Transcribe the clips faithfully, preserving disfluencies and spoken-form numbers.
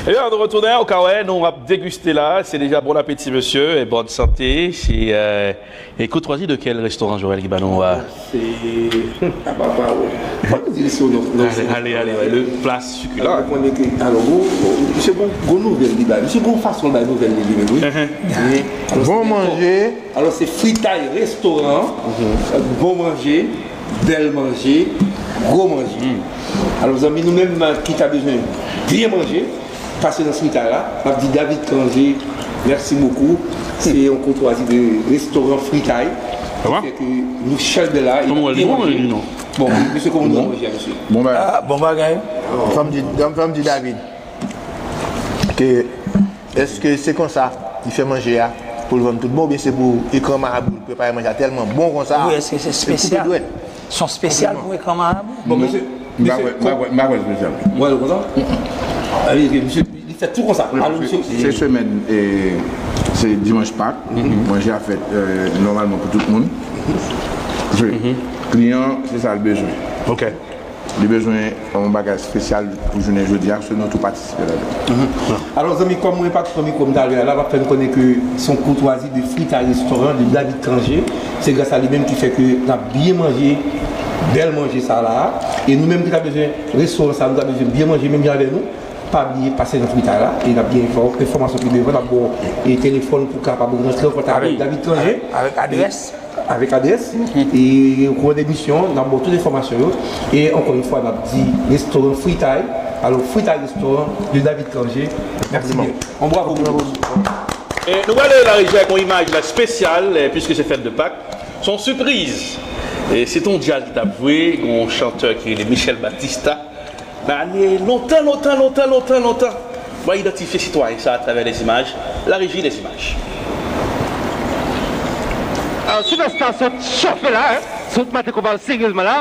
Ebyen, nou retounen, ou ka wè, nou ap degiste la. Se deja bon apeti, mesye, e bòn sante. Se, euh, e koutwazi de kèl restoran, Joël, ki ba nou, euh? Se, a papa, wè. Fò nou di restoran, non, non, Ale, se ale, ale, wè, le pla sikilan. Alò, ou konnen ke, alò, bon, bon, misye gon, gon nouvèl li bay. Misye gon fason bay nouvèl li, li menm, wi. Wi. Alò, Bon se manje. Alò, se Fritay Restoran. Bon manje, bèl manje, gwo manje. Alò, zanmi nou menm ki ta bezwen byen manje, pase nan Fritay la. M ap di David Cangé, mèsi bokou. Se yon koutwazi de restoran Fritay. Sa va? Fè ke nou chèlbè la, e n ap byen manje. Bon, mesye, kòman nou manje a, mesye? Bon bagay. Ah, bon bagay. Fò m di, fò m di David ke, èske se konsa li fè manje a pou l vann tout bon, oubyen se pou ekran marabou l prepare manje a tèlman bon konsa? Wi, èske se espesyal? Se yon espesyal pou ekran marabou? Bon, mesye, m pa kwè, m pa kwè, m pa kwè espesyal. Mwen, konsa? A, wi, ok, misye, li fè tou konsa. Alò, se, se semèn, e, se dimanch Pak. Manje a fèt, e, nòmalman pou tout moun. Paske kliyan, se sa l bezwen. Ok. Li bezwen yon bagay espesyal pou jounen jodi a, se nou tou patisipe ladan. Alò, zanmi, kòm mwen pa t pran mikwo m talè a la, m ap fè n konnen ke se yon koutwazi de Fritay Restoran de David Cangé. Se gras a li menm ki fè ke n ap byen manje, bèl manje sa la. E nou menm ki ta bezwen restoran sa, nou ta bezwen byen manje menm jan avè nou. Pa bliye pase nan Fritay la, e n ap gen enfò-, enfòmasyon pi devan, n ap ba w, e, telefòn pou w kapab rantre an kontak avèk David Cangé. Avèk adrès. Avèk adrès, e okouran de misyon, n ap ba w tout enfòmasyon yo. E ankò yon fwa, n ap di restoran Fritay. Alò, Fritay Restoran de David Cangé. Mèsi byen. Yon bravo pou nou. E nou prale la reji ak yon imaj la espesyal, e, piske se fèt de Pak. Se yon sipriz. E se te yon djaz ki t ap jwe, gen yon chantè ki rele Michel Batista. Nan ane lontan, lontan, lontan, lontan, lontan, mwen idantifye sitwayen sa atravè lèzimaj. La reji, lèzimaj. Ah, Superstar sot chofe la, hein. Sot mete konpa seryezman la.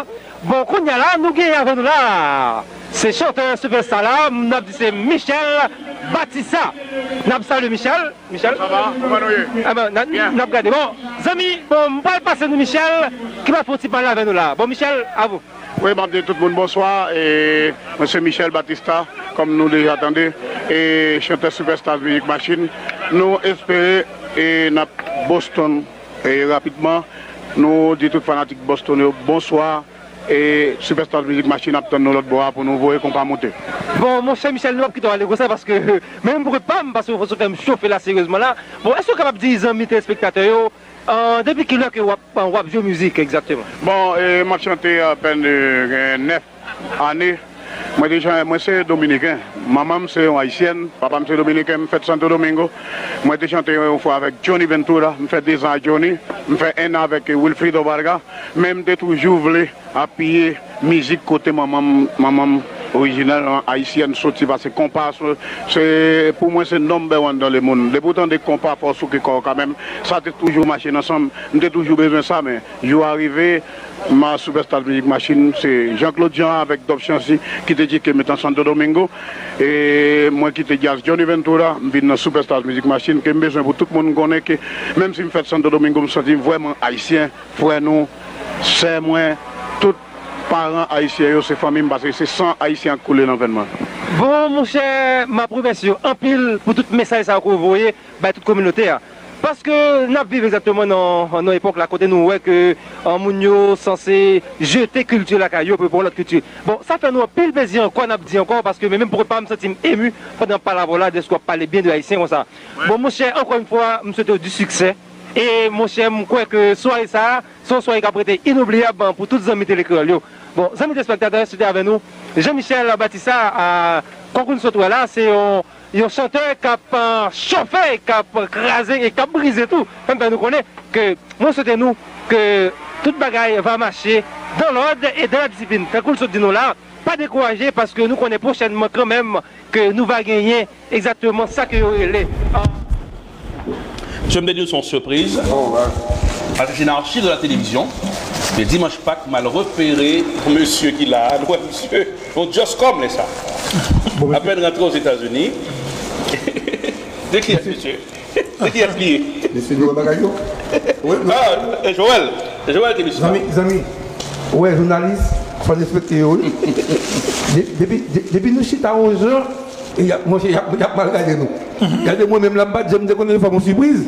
Bon, kounye a la, nou genyen avè nou la. Se chantè Superstar la, n ap di se Michel Batista. N ap salye Michel. Michel? Sa va? Kòman nou ye? Ah ben, n a, n ap gade. Bon, zanmi, bon, m pral pase nou Michel, ki va fè yon ti pale avè nou la. Bon, Michel, a vous. Wi, m ap di tout moun bonswa. E mwen se Michel Batista, kòm nou deja tande, e chantè Superstars Music Machine. Nou espere e n ap Boston e rapidman. Nou di tout fanatik Boston yo bonswa. E Superstars Music Machine ap tann nou lòt bò a pou nou voye konpa monte. Bon, monchè Michel, nou p ap kite w ale konsa paske menm pou kont pa m, paske w fè m chofe la seryezman la. Bon, èske w kapab di zanmi telespektatè yo, An, depi kilè ke w ap, w ap jwe mizik egzakteman? Bon, e, m ap chante apèn, e, gen nèf ane. Mwen deja, mwen se dominiken. Manman m se yon ayisyèn, papa m se dominiken, m fèt Santo Domingo. Mwen te chante yon fwa avèk Johnny Ventura, m fè dezan ak Johnny, m fè enn an avèk Wilfrido Vargas, men m te toujou vle apiye mizik kote manman m, manman m orijinal, an, ayisyèn soti, paske konpa, se, se, pou mwen, se number one dans le monde. Depi w tande konpa, fò w souke kò w kanmenm. Sa te toujou mache nan san m. M te toujou bezwen sa, men jou a rive, ma Superstar Music Machine, se Jean Claude Jean avèk Dop Chancy ki te tcheke m nan Santo Domingo. E mwen kite djaz Johnny Ventura, m vin nan Superstar Music Machine, ke m bezwen pou tout moun konnen ke, menm si m fèt Santo Domingo, m santi m vrèman ayisyen. Frè nou, sè mwen, tout paran ayisyen yo, se fanmi m, paske se san ayisyen k koule nan venn mwen. Bon, monchè, m ap remèsye w anpil pou tout mesaj sa yo ke w voye bay tout kominote a. Paske n ap viv egzakteman nan, nan epòk la kote nou wè ke, an, moun yo sanse jete kilti lakay yo pou yo pran lòt kilti. Bon, sa fè nou anpil plezi ankò, n ap di ankò, paske mwen menm pou kont pa m, m santi m emu pandan m ap pale avè w la, dèske w ap pale byen de Ayisyen konsa. Bon, monchè, ankò yon fwa, m swete w di siksè. E monchè, m kwè ke sware sa a, se yon sware k ap rete inoubliyab pou tout zanmi Tele Kreyòl yo. Bon, zanmi telespektatè, se te avè nou Jean Michel Batista, a, konkou n sot wè la, se yon, yon chantè k ap, a, chofe, k ap kraze e k ap brize tou. Fè m fè nou konnen ke mwen swete nou ke tout bagay va mache dans l'ordre et dans la discipline. Tankou l sot di nou la, pa dekouraje paske nou konnen pwochènman kanmenm ke nou va genyen egzakteman sa ke yo rele, a, Mesye, m te di w se yon sipriz. Paske se nan archiv de la télévision. Men dimanch Pak, m al repere mesye ki la a. Nou wè mesye, yon just kòm lè sa. Apèn rantre Ozetazini. De kiyès mesye? De kiyès li ye? Mesye, nou wè bagay yo. Ah, e Joël. E Joël ki mesye. Zanmi, zanmi. Ou wè jounalis, fò n respekte yo, wi. De-, depi, de-, depi nou chita yon jan, E y ap, monchè, y ap, y ap mal gade nou. Gade mwen menm la, m pa t janm te konnen fè m yon sipriz.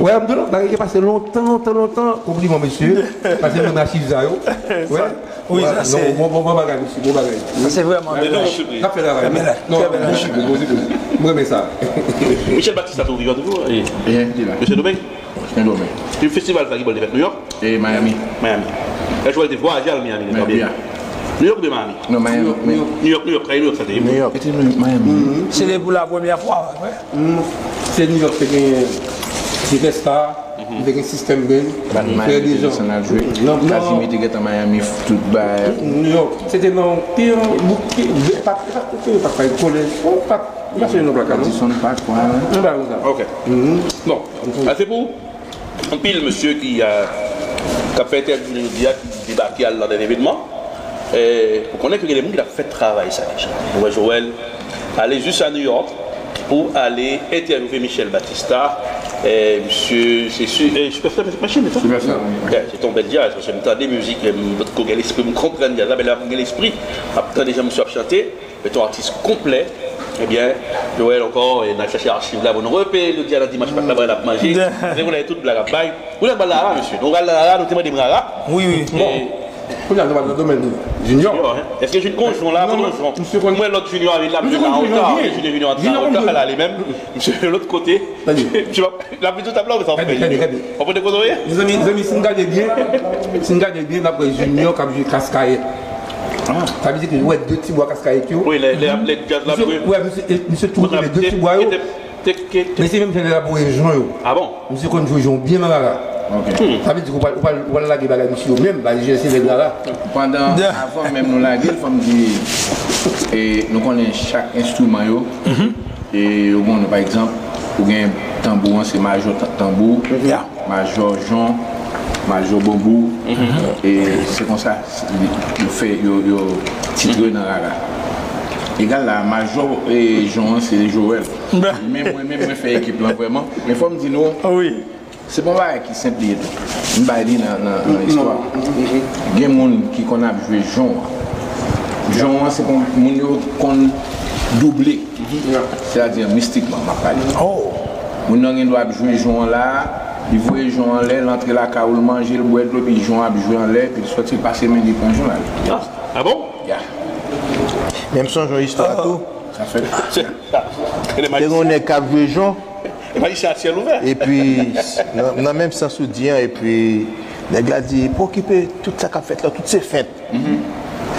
Wè, m di w non, bagay ki pase lontan, lontan, lontan. Konpliman, mesye. Pase menm achiv sa yo. Wè. Wi, sa se. Non, bon, bon, bon bagay, mesye, bon bagay. Sa se vrèman bèl. N ap fè travay. Non, bon sipriz, bon sipriz. Mwen renmen sa. Michel Baptiste a tou vivan toujou? Wi. Li la. Mesye Domingue? Mesye Domingue. Yon festival sa ki bò l te fèt New York? E Miami. Miami. Lè Joel te vwayaje al Miami, li te byen. New York oubyen Miami? Non, Miami. New York, New York, New York, sa te ye. New York. Ete Miami. Se te pou la premyè fwa, vre? Se New York te gen Sylvester, te gen System Band, Freddy Jean. Kazimi te gentan Miami tout bay. New York. Se te nan pi yon bouk ki pa pa pa kolèj. Ou pa pa se yon plaka non. Radisson Park, wè. Yon bagay konsa. Ok. Bon, ase pou anpil mesye ki k ap fè entèvyou jodi a, ki debake al nan dènye evènman. Ou konnen ke gen de moun ki t ap fè travay sa deja. Ou wè Joel ale jis a New York pou ale entèvyouve Michel Batista. Misye se Superstar Machine, se sa? Se yon bèl djaz, paske m tande mizik, m potko gen lespri pou m konprann djaz la, men lè m gen lespri, m ap tande jan misye ap chante. Mete yon atis konplè. Ebyen, Joel ankò, n ap chèche achiv la pou nou repe l jodi a nan dimanch Pak la, bagay la ap manje. Se pou lè tout blag ap bay. Ou lè bal la, mesye. Nou pral nan rara, nou te mande m rara. Wi, wi. Bon. Kounye a nou pral nan domèn Junior. Èske Junior, gon jon la, gon jon? M wè lòt Junior a vin la, misye la ota, Junior vin antre la ota, pral ale menm. Misye lòt kote. Misye la vin sou tab la, ou sa fè. Ou konn kote w ye? Mezanmi, mezanmi, si n gade byen, si n gade byen, n ap wè Junior k ap jwe kaskayèt. Sa vle di ke ou wè de ti bwa kaskayèt yo. Wi, lè, lè, lè djaz la ap jwe. Wè, misye, misye tou rele de ti bwa yo. Men se menm jan lè l ap voye jon yo. Ah bon? Misye konn jwe jon byen nan rara. Sa vle di ke ou pral, ou pral, ou pral lage bagay misye yo menm, bagay jwe se nèg rara. Pandan, avan menm nou lage l, fò m di, e, nou konnen chak enstriman yo, e yo gen, pa egzanp, ou gen tanbou an, se majò tan- tanbou, majò jon, majò bonbou, e se konsa yo fè, yo, yo titre nan rara. Egal la, majò, e, jon an, se Joel. Men mwen menm, mwen fè ekip lan vrèman. Men fò m di nou, se pa yon bagay ki senp li ye tou. M bay li nan, nan, nan istwa. Gen moun ki konn ap jwe jon an. Jon an, se pou moun yo konn double. Sètadi mistikman, m ap pale. Moun nan gen dwa ap jwe jon an la, li voye jon an lè, l antre lakay ou, l manje, l bwè dlo, epi jon an ap jwe anlè, epi l sòti, l pase men li, pran jon l ale. Ah bon? Ya. Men m sonje yon istwa tou. Sa fèt. Te gen yon nèg k ap jwe jon. Epi, nan, nan menm sans ou di an, epi nèg la di, pa okipe tout sa k ap fèt la, tout se fent.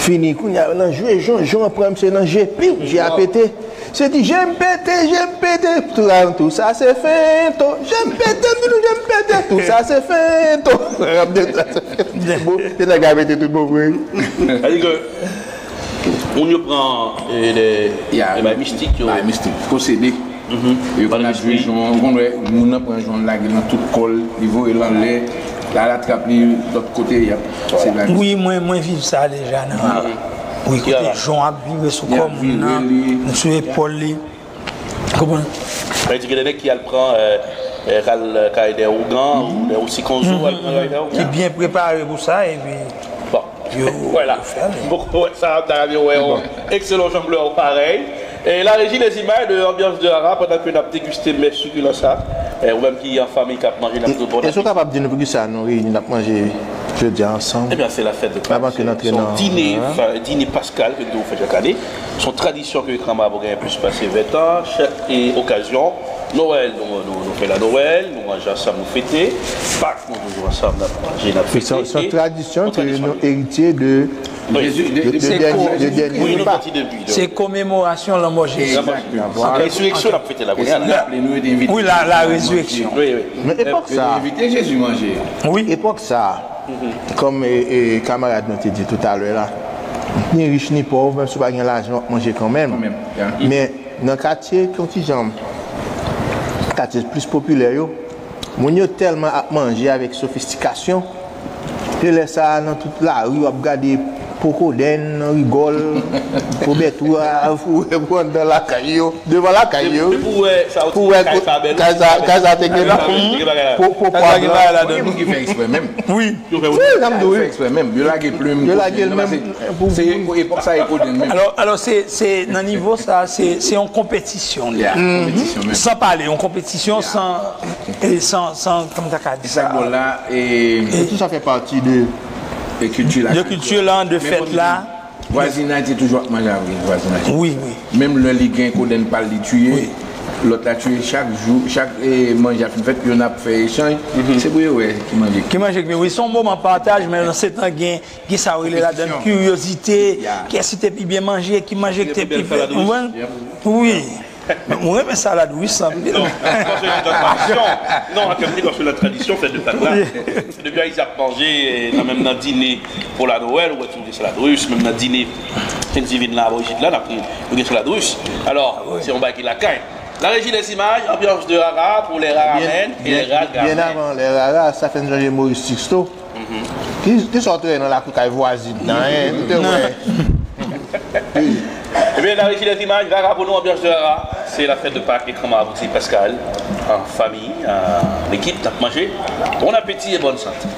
Fini, kounye a, nan jwe jon, jon an pran misye nan je, piw, je a pete. Misye di, je m pete, je m pete, tout sa, tout sa se fento. Je m pete, m di nou, je m pete, tout sa se fento. Tout sa se fento. Bon, se nèg la pete tout bon vre. Sa di ke moun yo pran, e, de, de bay mistik yo. Bay mistik, posede. Yo konn ap jwe jon, ou konn wè, moun nan pran jon, l lage l nan tout kò l, li voye l anlè, l al atrap li lòt kote, y ap, se bagay. Wi, mwen, mwen viv sa deja nan. Wi, kote jon ap vire sou kò moun nan, sou epòl li. Konprann? Sa vle di gen de nèg ki al pran, e, e, k al kay de ougan, ou de ousikonzo, al pran kay de ougan. Ki byen prepare pou sa, epi yo, Voilà. Bon, wè, sa, ta renmen wè yon ekselan janm lè w parèy. E la régie des images de Ambiance de Rara, pandan ke n ap degiste mè sikilan sa, e, ou menm ki an fanmi k ap manje, n ap di w bon apeti. Èske w kapab di nou poukisa nou reyini, n ap manje jodi a ansanm? Ebyen, se la fèt de Pâques. Se yon dine, dine paskal ke nou fè chak ane. Se yon tradisyon ke Gran Marabout genyen plis pase ven tan. Chak, e, okazyon, Nwèl, nou, nou, nou fè la Nwèl, nou manje ansanm, nou fete. Pak, nou toujou ansanm, n ap manje, n ap fete. Se yon tradisyon ke nou eritye de, de, de dènye repa. Se komemorasyon lanmò Jezi. Rezireksyon n ap fete la kounye a. Wi, la, la rezireksyon. Men epòk sa a, epòk sa a, kòm, e, e, kamarad nou te di toutalè la, ni rich ni pòv, menm si w pa gen lajan, w ap manje kanmenm. Men nan katye ki yon ti jan, katye plis popilè yo, moun yo tèlman ap manje avèk sofistikasyon, se lè sa a, nan tout lari, w ap gade Kokodenn, Rigòl, Wobètou a foure pou anndan lakay yo, devan lakay yo. Depi w wè sa, ou pou wè kay sa bèl, kay sa, kay sa te gen nan pwopòt la. Gen moun ki fè eksprè menm. Wi. Wi, sa m di w, wi. Fè eksprè menm. Yo lage plim. Yo lage l menm. Se epòk sa e kodenn menm. Alò, alò se, se nan nivo sa, se, se yon konpetisyon li ye. Konpetisyon menm. San pale, yon konpetisyon san, e san, san, kòman ta ka di sa? E tout sa fè pati de, de kilti la, de fèt la. Vwazinay te toujou ap manje avè vwazinay. Wi, wi. Menm lè li gen kodenn pa l li tiye, lòt la tiye, chak jou, chak, e, manje a fin fèt, yo n ap fè echanj. Se pou yo wè ki manje ki. Ki manje ki, wi, se yon moman pataj, men nan se tan gen, gen sa yo rele ladan l kiryozite, kiyès ki te pi byen manje, ki manje ki te pi fèt. Wi. Mwen renmen salad ris anpil. Non, an Ayiti, paske nan tradisyon, fèt de Pak la, depi Ayiti ap manje, nan menm nan dine pou la Nwèl, ou wè toujou gen salad ris, menm nan dine Thanksgiving la, bò isit la, n ap, nou gen salad ris. Alò, se yon bagay ki lakay. La régie des images, ambiance de rara pour les raramen et les raramen. Byen avan lè rara, sa fè n sonje Maurice Sixto. Ki, ki sa w te wè nan lakou kay vwazin nan, en? Nou te wè. Ebyen, la régie des images, rara pou nou, anbyans de rara. Se la fèt de Pak e Kranma Boutik Paskal, an fanmi, an ekip, n ap manje. Bon apeti e bòn sante.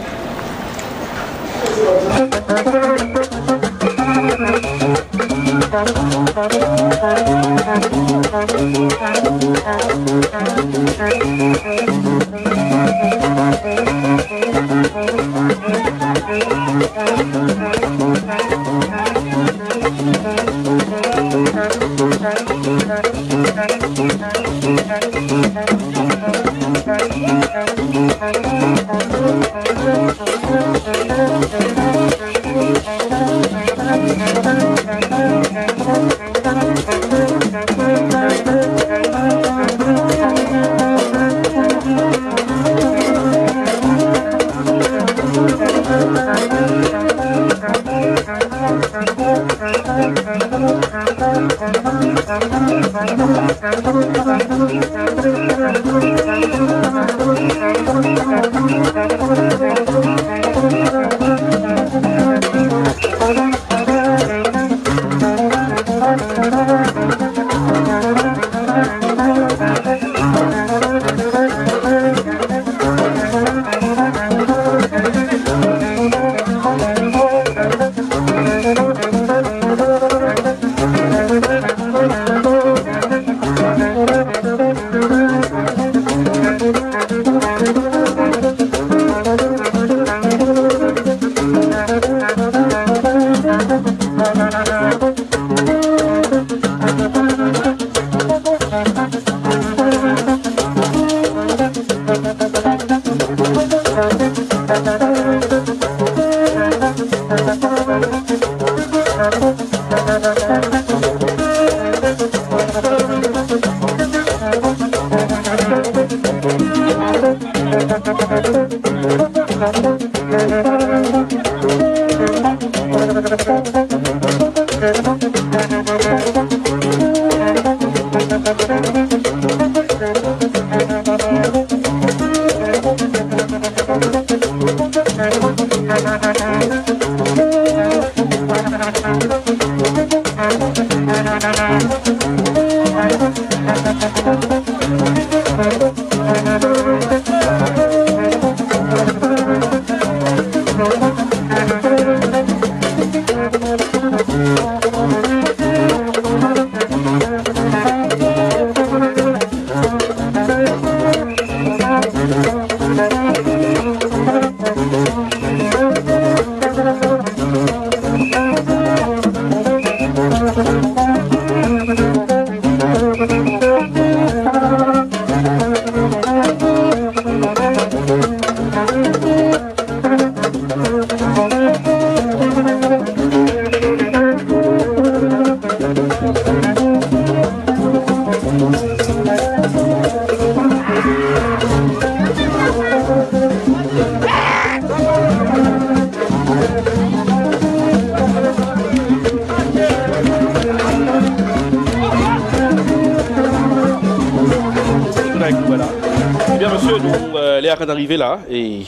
Ebyen, mesye, nou, euh, lè a konn rive la, e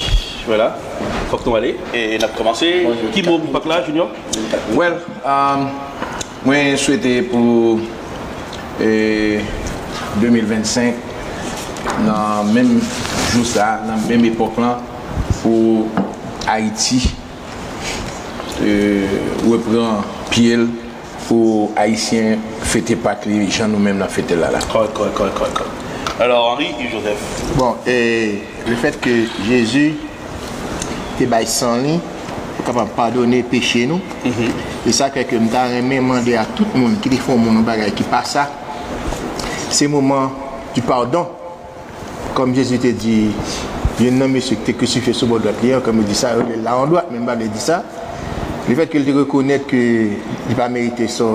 Vwala, fòk nou ale. E n ap kòmanse. Ki mo pou Pak la, Junior? Well, um, mwen swete pou, eh, de mil vennsenk, nan menm jou sa, nan menm epòk lan, pou Ayiti, eh, repran pye l, pou Ayisyen fete Pak li jan nou menm n ap fete l la la. Kòrèk, kòrèk, kòrèk, kòrèk, kòrèk. Alò, Henri Yves Joseph. Bon, e lefèt ke Jezi te bay san li pou kapab padone peche nou, e sa fè ke m ta renmen mande a tout moun ki te fè yon moun yon bagay ki pa sa, se moman di padon. Kòm Jezi te di, youn nan mesye ki te krisifye sou bò dwat li an, kòm yo di sa, yo rele l lawon dwat, men m pa vle di sa. Lefèt ke l te rekonèt ke li pa merite sò,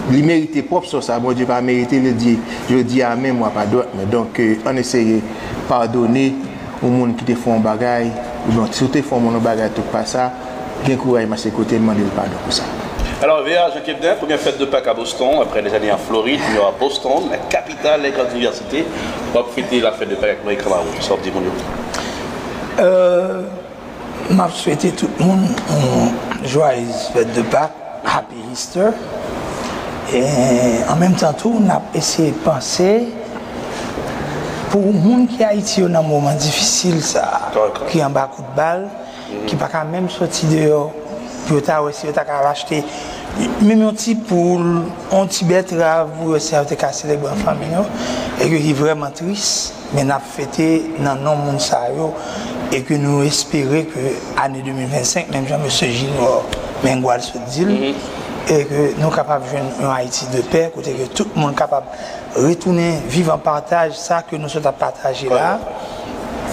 li merite pwòp sò sa, Bondye pa merite, li di, jodi a menm w ap adwat mwen. Donk, eh, ann eseye padone yon moun ki te fè yon bagay, oubyen si w te fè yon moun yon bagay tout pa sa, gen kouraj mache kote l, mande l padon pou sa. Alors, V A Jean Kebner, première fête de Pâques à Boston, après des années en Floride, nou à Boston, la capitale des grandes universités. W ap fete la fèt de Pak ak Noël kòman ou, sa w ap di moun yo? Euh, m ap swete tout moun yon joyeuses fêtes de Pâques, Happy Easter. E an menm tan tou, n ap eseye panse pou moun ki Ayiti yo nan moman difisil sa, ki anba kout bal, ki pa ka menm soti deyò pou yo ta wè si yo ta ka achte menm yon ti poul, yon ti bètrav pou yo si yo te ka selebre an fanmi yo, e ke ki vrèman tris, men n ap fete nan non moun sa yo, e ke nou espere ke ane de mil vennsenk, menm jan mesye Junior Mengual sot di l, e ke nou kapab jwenn yon Ayiti de pè, kote ke tout moun kapab retounen viv an pataj sa ke nou sot ap pataje la,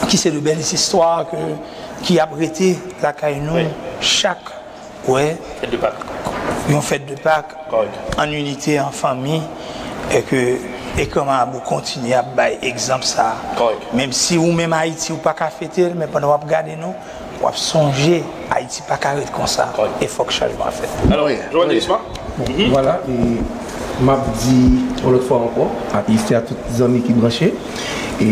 ki se de bèl istwa ke, ki ap rete lakay nou chak wè yon fèt de Pak an inite, an fanmi, e ke Ekran Marabou kontinye ap bay egzanp sa. Menm si ou menm Ayiti ou pa ka fete l, men pandan w ap gade nou, w ap sonje Ayiti pa ka ret konsa, e fòk chanjman fèt. Alò, Jovenel Isma. Vwala, e m ap di yon lòt fwa ankò, Happy Easter a tout zanmi ki branche. E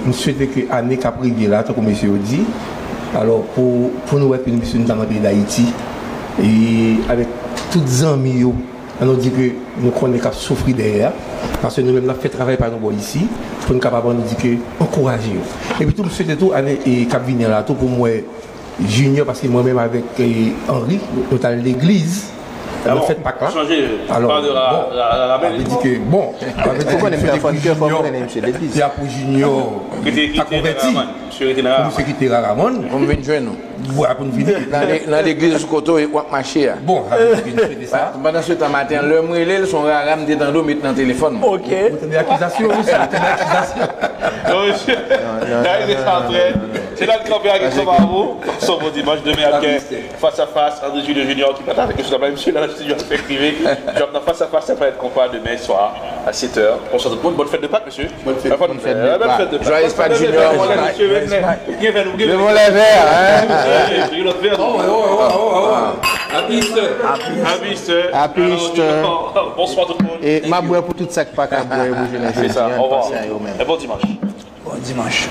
m swete ke ane k ap rive la, tankou mesye yo di, alò pou, pou nou wè ke nou, mesye, nou ta nan peyi Dayiti, e avèk tout zanmi yo, ann nou di ke nou konnen k ap soufri dèyè a, paske nou menm n ap fè travay pa nou bò isi, pou nou kapab, ann nou di ke, ankouraje yo. Epi tou, m swete tou, ane k ap vini an la tou, pou m wè Junior, paske mwen menm avèk Henri, nou t al legliz. Nan fèt Pak la. Alò, bon, sa vle di ke, bon, sa vle di ke m swete pou Junior, se a pou Junior ta konvèti, pou misye kite Raramann. Pou m vin jwenn ou. Wè, pou n vini. Nan legliz kote w ap mache a. Bon, sa vle di ke m swete sa. Pandan se tan, maten an, lè m rele l, se yon rara m te tande w met nan telefòn mwen. Ou tande akizasyon, mesye, ou tande akizasyon. Non, mesye. N a regle sa apre. Se la n kanpe ak Escobavo. Pase yon bon dimanch. Demen ap gen Face à Face, André Julio Junior ki pral avèk nou sou tab la. Mesye, la, nan estidyo a fèk rive. J ap nan Face à Face, sa parèt konpa demen swa a sèt è. Bonswa tout moun. Bòn fèt de Pak, mesye. Bòn fèt de Pak. Joyeux Pâques Junior. Byen fè nou, byen fè. Leve yon lè vè, hein. Happy Easter. Happy Easter. Happy Easter. Bonswa tout moun. E m ap bwè pou tout sa k pa ka bwè pou jounen jodi a, n panse a yo menm. E bon dimanch. Bon dimanch.